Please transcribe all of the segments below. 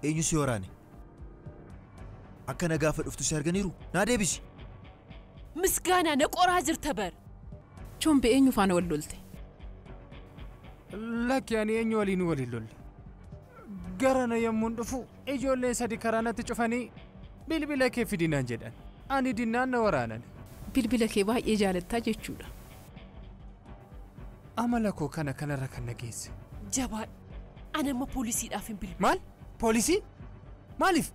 Eenyu si waraane? Akka na gaafa dhuftu si arganiiru? Naa deebisi. Misgaanaa na qoraa jirta bar. Chombe eenyu faana wal lolte? Lakki ani eenyu waliin wal hin lolle. Gara na yommuun dhufu ijoolleen sadi karaa natti cufanii bilbila kee fidinaan jedhan. Ani dinnaan na waraanan. Bilbila kee baay'ee jaalattaa jechuudha. Amala koo kana kanarra kan na geesse. Jabaadhu. Ani amma poolisiidhaaf hin bilbilu. Maal? Poolisii? Maaliif?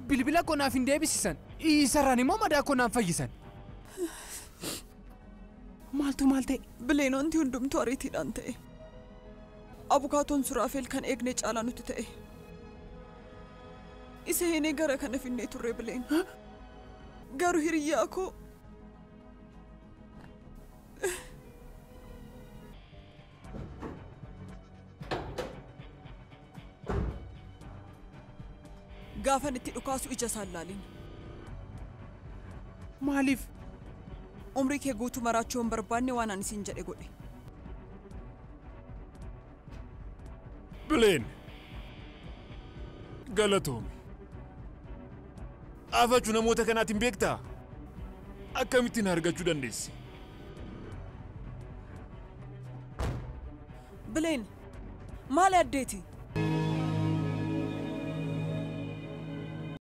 Bilbila koo naaf hin deebisisan. Isarraan immoo madaa koo naaf fayyisan. Maaltu maal ta'e? Bileen wanti hundumtuu ariitiidhaan ta'e. Abukaatoon Suraafeel kan eegne caalaa nutti ta'e. Isa heenee gara kana finnee turre Bileen. Garuu hiriyyaa koo gaafan itti dhukaasu ija isaan laalin. Maaliif? Umrii kee guutuu maraachuu hin barbaanne waan ani siin jedhe godhe. Bileen. Galatoomi. Afachuu namoota kanaatiin beektaa? Akkamittiin argachuu dandeessi? Bileen, maali addeeti?